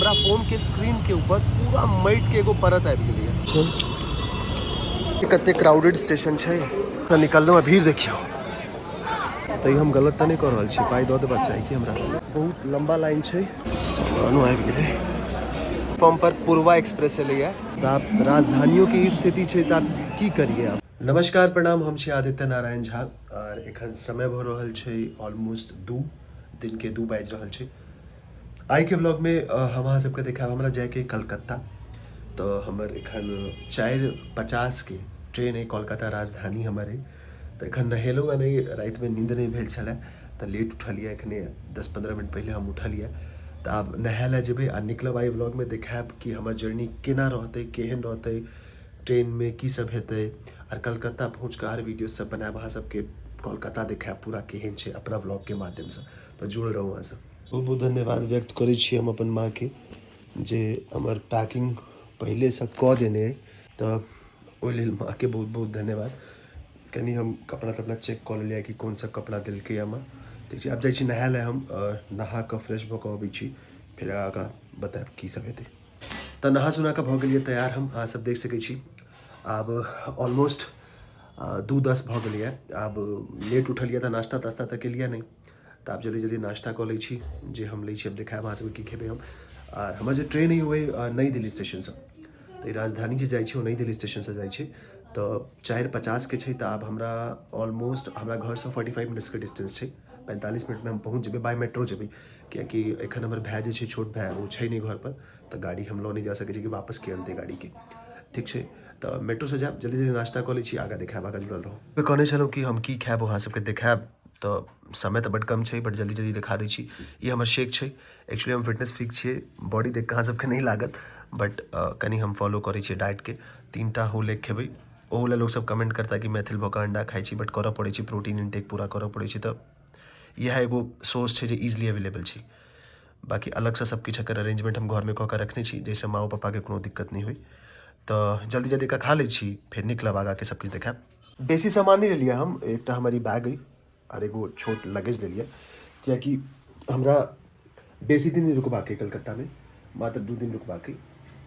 हमरा फोन के स्क्रीन के ऊपर पूरा माटि के एगो परत आबि गेलैया छै। कते क्राउडेड स्टेशन छै। तऽ निकललहुँ आ भीड़ देखियौ। तऽ ई हम गलत तऽ नहि कऽ रहल छी, पाइ दऽ देबाक चाही कि हमरा। बहुत लम्बा लाइन छै। सामानो आबि गेलै। प्लेटफॉर्म पर पूर्वा एक्सप्रेस एलैया। तऽ आब राजधानियोके ई स्थिति छै तऽ आब की करियै आब। नमस्कार प्रणाम, हम छी आदित्य नारायण झा आर एखन समय भऽ रहल छै ऑलमोस्ट 2 दिन के 2 बाजि रहल छै। आइके व्लॉगमे हम अहाँ सबके देखायब हमरा जायके कलकत्ता। तऽ हमर एखन 4:50 के ट्रेन अइ कोलकाता राजधानी हमर अइ। तऽ एखन नहेलहुँ हँ नहि, रातिमे नींद नहि भेल छलै तऽ लेट उठलियै, एखने 10-15 मिनट पहिले हम उठलियै। तऽ आब नहाय लए जेबै आ निकलब। आइ व्लॉगमे देखायब कि हमर जर्नी केना रहतै, केहन रहतै, ट्रेनमे की सब हेतै आर कलकत्ता पहुँच कऽ आर वीडियो सब बनायब, अहाँ सबके कोलकाता देखायब पूरा केहन छै अपना व्लॉगके माध्यमसँ। तऽ जुड़ल रहू अहाँ सब। बहुत बहुत धन्यवाद व्यक्त करै छी हम अपन माँके जे हमर पैकिंग पहिलेसँ कऽ देने अइ, तऽ ओहि लेल माँके बहुत बहुत धन्यवाद। कनि हम कपड़ा तपड़ा चेक कऽ लेलियै कि कोन सब कपड़ा देलकै माँ। ठीक छै, आब जाइ छी नहाय लए हम, नहा कऽ फ्रेश भऽ कऽ अबै छी, फेर आगाँ बतायब की सब हेतै। तऽ नहा सुना कऽ भऽ गेलियै तैयार हम, अहाँ सब देख सकै छी। आब ऑलमोस्ट 2:10 भऽ गेलैए। आब लेट उठलियै तऽ नाश्ता तास्ता तऽ केलियै नहि, तऽ आब जल्दी जल्दी नाश्ता कऽ लै छी जे हम लै छी। आब देखायब अहाँ सबके की खेबै हम। आर हमर जे ट्रेन अइ ओ अइ नई दिल्ली स्टेशनसँ, तऽ ई राजधानी जे जाइ छै ओ नई दिल्ली स्टेशनसँ जाइ छै। तऽ 4:50 के छै। तऽ आब हमरा ऑलमोस्ट हमरा घरसँ 45 मिनट्सके डिस्टेंस छै, 45 मिनटमे हम पहुँच जेबै। बाय मेट्रो जेबै, कियाकि एखन हमर भाय जे छै, छोट भाय, ओ छै नहि घरपर, तऽ गाड़ी हम लऽ नहि जा सकै छी कि वापस के अनतै गाड़ीके। ठीक छै, तऽ मेट्रोसँ जायब। जल्दी जल्दी नाश्ता कऽ लै छी, आगाँ देखायब, आगाँ जुड़ल रहू। कहने छलहुँ कि हम की खायब अहाँ सबके देखायब, तऽ समय तऽ बड्ड कम छै, बट जल्दी जल्दी देखा दै छी। ई हमर शेक छै। एक्चुअली हम फिटनेस फ्रीक छियै, बॉडी देख कऽ अहाँ सबके नहि लागत, बट कनि हम फॉलो करै छियै डाइटके। 3टा होल एग खेबै। ओहू लए लोकसब कमेंट करता कि मैथिल भऽ कऽ अंडा खाइ छी, बट करऽ पड़ै छै, प्रोटीन इनटेक पूरा करऽ पड़ै छै। तऽ इएह एगो सोर्स छै जे इजिली अवेलेबल छै। बाँकी अलगसँ सब किछु एकर अरेंजमेंट हम घरमे कऽ कऽ रखने छी, जाहिसँ माँओ पप्पाके कोनो दिक्कत नहि होइ। तऽ जल्दी जल्दी कऽ खा लै छी, फेर निकलब, आगाँके सब किछु देखायब। बेसी सामान नहि लेलियै हम, एकटा हमर ई बैग अइ आर एगो छोट लगेज लेलियै, कियाकि हमरा बेसी दिन नहि रुकबाक अइ कलकत्तामे, मात्र 2 दिन रुकबाक अइ।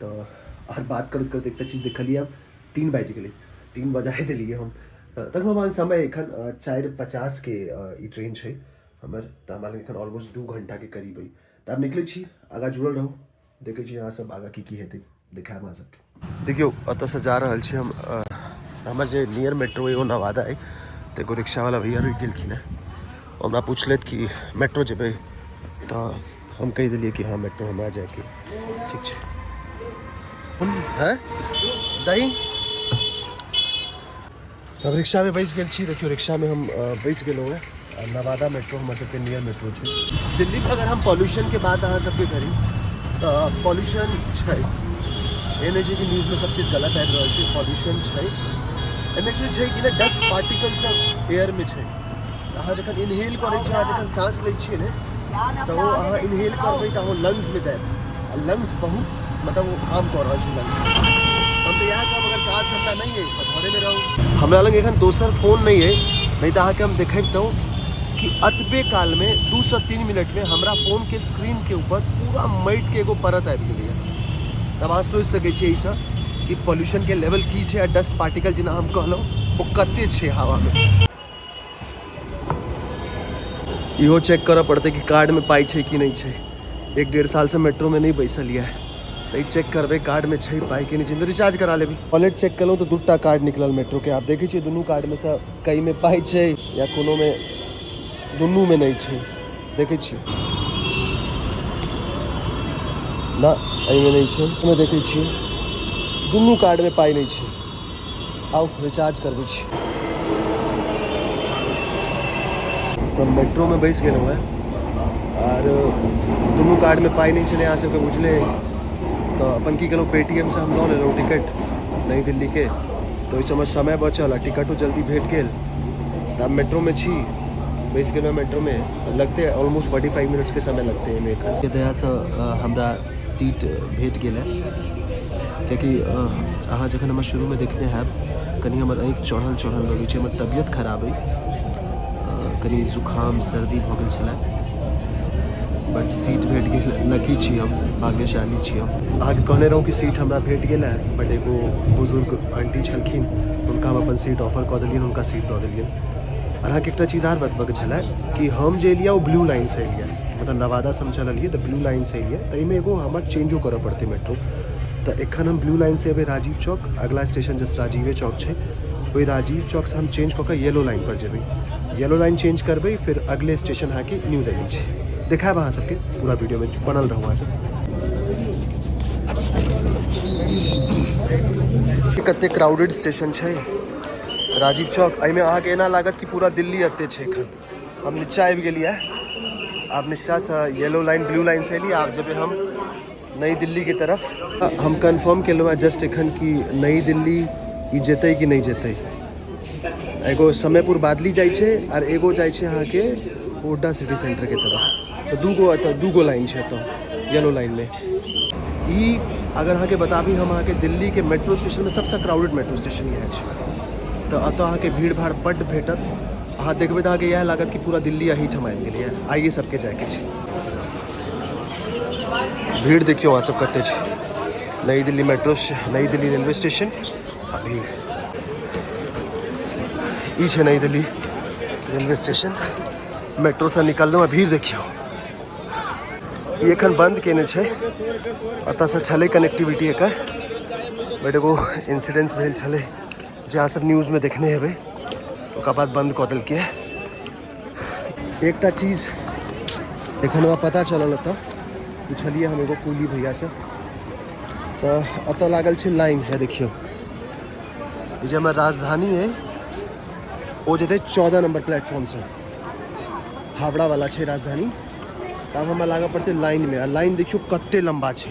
तऽ आर बात करैत करैत एकटा चीज देखलियै हम, 3 बाजि गेलै, 3 बजाए देलियै हम। तऽ तखनो हमरा समय एखन 4:50 के ई ट्रेन छै हमर, तऽ हमरा लग एखन ऑलमोस्ट 2 घंटाके करीब अइ। तऽ आब निकलै छी, आगाँ जुड़ल रहू, देखै छी अहाँ सब आगाँ की की हेतै, देखायब अहाँ सबके। देखियौ एतऽसँ जा रहल छी हम, हमर जे नियर मेट्रो अइ ओ नवादा अइ। तऽ एगो रिक्शावला भैया रुकि गेलखिन हेँ, ओ हमरा पुछलथि कि मेट्रो जेबै, तऽ हम कहि देलियै कि हँ मेट्रो हमरा जाइके। ठीक छै, है दही। तब रिक्शामे बैस गेल छी। देखियौ रिक्शामे हम बैस गेलहुँ हेँ। नवादा मेट्रो हमर सबके नियर मेट्रो छै। दिल्लीके अगर हम पॉल्यूशनके बात अहाँ सबके करी तऽ पॉल्यूशन छै, एहन नहि छै कि न्यूजमे सब चीज गलत आबि रहल छै। पॉल्यूशन छै, एहिमे एक्चुअली छै कि ने डस्ट पार्टिकल सब एयरमे छै। तऽ अहाँ जखन इनहेल करै छियै, अहाँ जखन साँस लै छियै ने, तऽ ओ अहाँ इनहेल करबै तऽ अहाँ लंग्समे जायत, आ लंग्स बहुत मतलब ओ हार्म कऽ रहल छै लंग्स। हम तऽ इएह कहब, अगर काज धन्धा नहि अइ तऽ घरेमे रहू। हमरा लग एखन दोसर फोन नहि अइ, नहि तऽ अहाँके हम देखैबतहुँ कि एतबे कालमे 2 से 3 मिनटमे हमरा फोनके स्क्रीनके ऊपर पूरा माटिके एगो परत आबि गेलैए। तब अहाँ सोचि सकै छियै एहिसँ कि पॉल्यूशनके लेवल की छै आ डस्ट पार्टिकल जेना हम कहलहुँ ओ कते छै हवामे। इहो चेक करऽ पड़तै कि कार्डमे पाइ छै कि नहि छै। 1-1.5 सालसँ मेट्रोमे नहि बैसल यऽ, तऽ ई चेक करबै कार्डमे छै पाइ कि नहि छै, तऽ रिचार्ज करा लेबै। वॉलेट चेक केलहुँ तऽ 2टा कार्ड निकलल मेट्रोके। आब देखै छियै दुनू कार्डमे सँ कईमे पाइ छै या कोनोमे, दुनूमे नहि छै। देखै छियै ना, एहिमे नहि छै। एहिमे देखै छियै दुनू कार्डमे पाइ नहि छै। आउ रिचार्ज करबै छी। तऽ मेट्रोमे बैस गेलहुँ हेँ आर दुनू कार्डमे पाइ नहि छलै, अहाँ सबके बुझले। तऽ अपन की केलहुँ, पेटीएमसँ हम लऽ लेलहुँ टिकट नई दिल्लीके, तऽ ओहिसँ हमर समय बचल आ टिकटो जल्दी भेट गेल। तऽ आब मेट्रोमे छी, बैस गेलहुँ मेट्रोमे, लगतै ऑलमोस्ट 45 मिनट्सके समय लगतै एहिमे। एखन के दयासँ हमरा सीट भेट गेल है, कियाकि अहाँ जखन हमर शुरूमे देखने हैब, कनि हमर आँखि चढ़ल चढ़ल लगै छै, हमर तबियत खराब अइ, कनि जुकाम सर्दी भऽ गेल छलै। बट सीट भेट गेल। लकी छी हम, भाग्यशाली छी हम। अहाँके कहने रहूँ कि सीट हमरा भेट गेल है, बट एगो बुजुर्ग आंटी छलखिन, हुनका हम अपन सीट ऑफर कऽ देलियनि, हुनका सीट दऽ देलियनि। आओर अहाँके एकटा चीज आर बतबऽके छलै कि हम जे एलियै ओ ब्लू लाइनसँ एलियै, मतलब नवादासँ हम चललियै तऽ ब्लू लाइनसँ एलियै, ताहिमे एगो हमरा चेंजो करऽ पड़तै मेट्रो। तऽ एखन हम ब्लू लाइनसँ एबै राजीव चौक, अगला स्टेशन जस्ट राजीवे चौक छै, ओहि राजीव चौकसँ हम चेंज कऽ कऽ येलो लाइन पर जेबै, येलो लाइन चेंज करबै, फिर अगले स्टेशन अहाँके न्यू दिल्ली छै। देखायब अहाँ सबके पूरा वीडियोमे, बनल रहू अहाँ सब। कते क्राउडेड स्टेशन छै राजीव चौक, एहिमे अहाँके एना लागत कि पूरा दिल्ली एते छै। एखन हम नीचा आबि गेलियै, आब नीचासँ येलो लाइन ब्लू लाइनसँ एलियै, आब जेबै हम नई दिल्लीके तरफ। हम कन्फर्म केलहुँ हँ जस्ट एखन कि नई दिल्ली ई जेतै कि नहि जेतै। एगो समयपुर बादली जाइ छै आर एगो जाइ छै अहाँके हुड्डा सिटी सेंटरके तरफ, तऽ दूगो एतऽ दूगो लाइन छै एतऽ येलो लाइनमे। ई अगर अहाँके बताबी हम अहाँके दिल्लीके मेट्रो स्टेशनमे सबसँ क्राउडेड मेट्रो स्टेशन इएह छै। तऽ एतऽ अहाँके भीड़ भाड़ बड्ड भेटत, अहाँ देखबै तऽ अहाँके इएह लागत कि पूरा दिल्ली एहिठाम आबि गेलैए, आइए सबके जाइके छै। भीड़ देखियौ अहाँ सब कते छै। नई दिल्ली मेट्रो, नई दिल्ली रेलवे स्टेशन आ भीड़ ई छै नई दिल्ली रेलवे स्टेशन। मेट्रोसँ निकललहुँ आ भीड़ देखियौ। ई एखन बन्द केने छै, एतऽसँ छलै कनेक्टिविटी एकर, बट एगो इंसिडेंस भेल छलै जे अहाँ सब न्यूजमे देखने हेबै, ओकर बाद बन्द कऽ देलकै। एकटा चीज एखन हमरा पता चलल, एतऽ पुछलियै हम एगो कुली भैयासँ, तऽ एतऽ लागल छै लाइन है। देखियौ ई जे हमर राजधानी है ओ जेतै 14 नंबर प्लेटफॉर्मसँ, हावड़ावला छै राजधानी। तऽ आब हमरा लागऽ पड़तै लाइनमे, आ लाइन देखियौ कते लम्बा छै।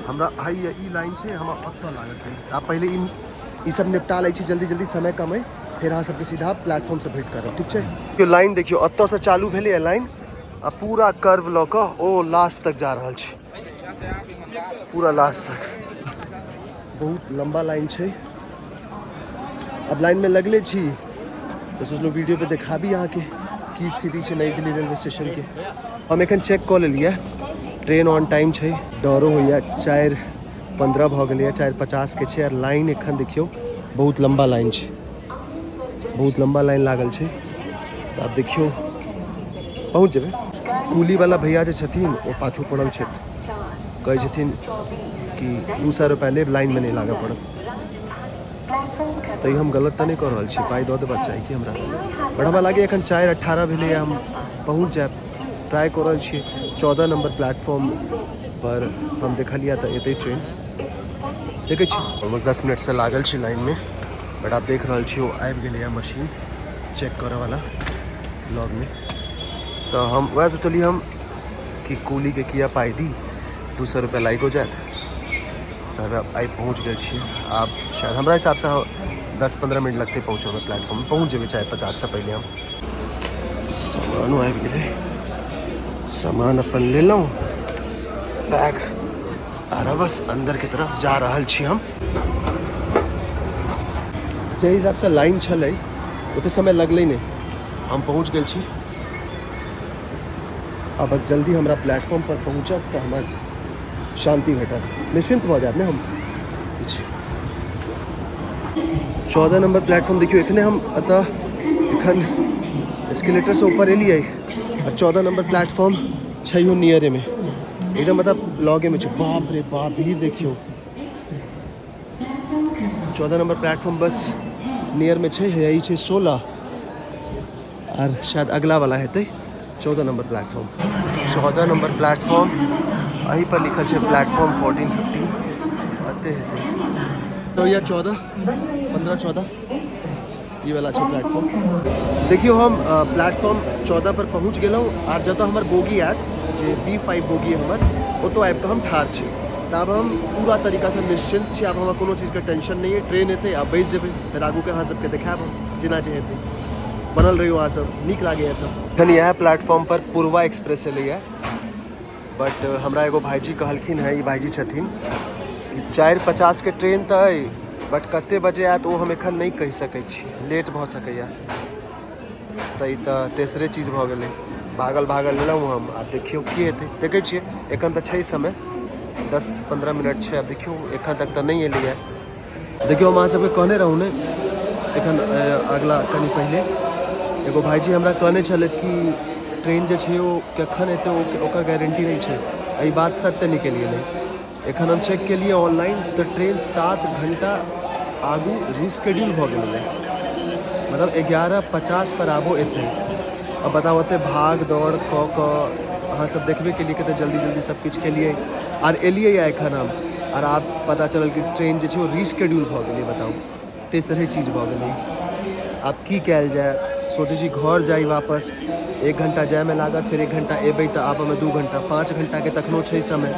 हमरा आइ ई लाइन छै, हमरा ओतऽ लागत। आब पहिले ई सब निपटा लै छी जल्दी जल्दी, समय कम अइ, फेर अहाँ सबके सीधा प्लेटफॉर्मसँ भेंट करब, ठीक छै? लाइन देखियौ ओतऽसँ चालू भेलैए लाइन आ पूरा कर्व लऽ कऽ ओ लास्ट तक जा रहल छै, पूरा लास्ट तक बहुत लम्बा लाइन छै। अब लाइनमे लगले छी तऽ सोचलहुँ वीडियो पे देखाबी अहाँके की स्थिति छै नई दिल्ली रेलवे स्टेशनके। हम एखन चेक कऽ लेलियै, ट्रेन ऑन टाइम छै। डरो होइए, 4:15 भऽ गेलैए, 4:50के छै आर लाइन एखन देखियौ बहुत लम्बा लाइन छै, बहुत लम्बा लाइन लागल छै। तऽ आब देखियौ पहुँच जेबै। कुलीवला भैया जे छथिन ओ पाछू पड़ल छथि, कहै छथिन कि 200 रुपैआ लेब, लाइनमे नहि लागऽ पड़त। तऽ ई हम गलत तऽ नहि कऽ रहल छी? पाइ दऽ देबाक चाही कि हमरा? बट हमरा लागैए एखन 4:18 भेलैए, हम पहुँच जायब। ट्राइ कऽ रहल छियै, 14 नम्बर प्लेटफॉर्म पर हम देखलियै तऽ एतै ट्रेन, देखै छी। ऑलमोस्ट 10 मिनटसँ लागल छी लाइनमे, बट आब देख रहल छी ओ आबि गेलैए मशीन चेक करऽवला लगमे। तऽ हम वएह सोचलियै हम कि कुलीके किया पाइ दी, 200 रुपैआ लागिओ जायत। तऽ आइ पहुँच गेल छी, आब शायद हमरा हिसाबसँ 10-15 मिनट लगतै पहुँचऽमे, प्लेटफॉर्म पहुँच जेबै 4:50सँ पहिले। हम सामानो आबि गेलै, सामान अपन लेलहुँ बैग आर बस अन्दरके तरफ जा रहल छी हम। जाहि हिसाबसँ लाइन छलै ओते समय लगलै नहि, हम पहुँच गेल छी। आ बस जल्दी हमरा प्लेटफॉर्म पर पहुँचब तऽ हमरा शान्ति भेटत, निश्चिन्त भऽ जायब ने हम। 14 नम्बर प्लेटफॉर्म देखियौ, एखने हम एतऽ एखन एस्केलेटरसँ ऊपर एलियै आ 14 नम्बर प्लेटफॉर्म छैहो नियरेमे, एकदम मतलब लगेमे छै। बाप रे बाप, भीड़ देखियौ। 14 नम्बर प्लेटफॉर्म बस नियरमे छै, यही छै 16 आर शायद अगला वाला हेतै 14 नम्बर प्लेटफॉर्म। 14 नम्बर प्लेटफॉर्म एही पर लिखल छै प्लेटफॉर्म 14 15, एते हेतै। तो या 14 15 14 ई वाला छै प्लेटफॉर्म। देखियौ हम प्लेटफॉर्म 14 पर पहुँच गेलहुँ आर जतऽ हमर बोगी आयत, जे B5 बोगी हमर, ओतऽ आबि कऽ हम ठाढ़ छी। तऽ आब हम पूरा तरीकासँ निश्चिन्त छी, आब हमरा कोनो चीजके टेंशन नहि अइ। ट्रेन एतै आ बैसि जेबै, फेर आगूके अहाँ सबके देखायब हम जेना जे हेतै। बनल रहियौ अहाँ सब, नीक लागैए तऽ। एखन इएह प्लेटफॉर्म पर पूर्वा एक्सप्रेस एलैए, बट हमरा एगो भाइजी कहलखिन हेँ, ई भाइजी छथिन, कि 4:50के ट्रेन तऽ अइ, बट कते बजे आयत ओ हम एखन नहि कहि सकै छी, लेट भऽ सकैए। तऽ ई तऽ तेसरे चीज भऽ गेलै। भागल भागल एलहुँ हम। आब देखियौ की हेतै, देखै छियै। एखन तऽ छै समय 10-15 मिनट छै। आब देखियौ, एखन तक तऽ नहि एलैए। देखियौ, हम अहाँ सबके कहने रहूँ ने एखन अगला कनि पहिले एगो भाईजी हमरा कहने छलथि कि ट्रेन जे छै ओ कखन एतै ओकर गारंटी नहि छै। एहि बात सत्य निकलि गेलै। एखन हम चेक केलियै ऑनलाइन तऽ ट्रेन 7 घंटा आगू रिस्केड्यूल भऽ गेलैए, मतलब 11:50 पर आबो एतै। अब बताउ, ओते भाग दौड़ कऽ कऽ अहाँ सब देखबे केलियै कते जल्दी जल्दी सब किछु केलियै आर एलियै एखन हम, आर आब पता चलल कि ट्रेन जे छै ओ रिस्केड्यूल भऽ गेलै। बताउ, तेसरे चीज भऽ गेलै। आब की कयल जाय? सोचै छी घर जाइ वापस। 1 घंटा जायमे लागत, फेर 1 घंटा एबै तऽ आबऽमे 2 घंटा, 5 घंटाके तखनो छै समय।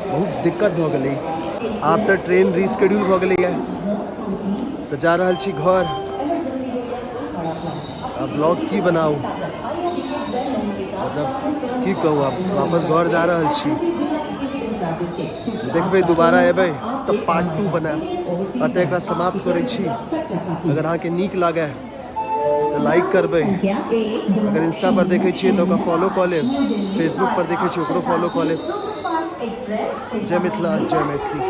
बहुत दिक्कत भऽ गेलै। आब तऽ ट्रेन रिस्केड्यूल भऽ गेलैए तऽ जा रहल छी घर। आब ब्लॉग की बनाउ, मतलब की कहू, आब वापस घर जा रहल छी। देखबै, दोबारा एबै तऽ पार्ट 2 बनायब। एतऽ एकरा समाप्त करै छी। अगर अहाँके नीक लागै तऽ लाइक करबै। अगर इंस्टा पर देखै छियै तऽ ओकरा फॉलो कऽ लेब, फेसबुक पर देखै छियै ओकरो फॉलो कऽ लेब। जय मिथिला, जय मैथिली।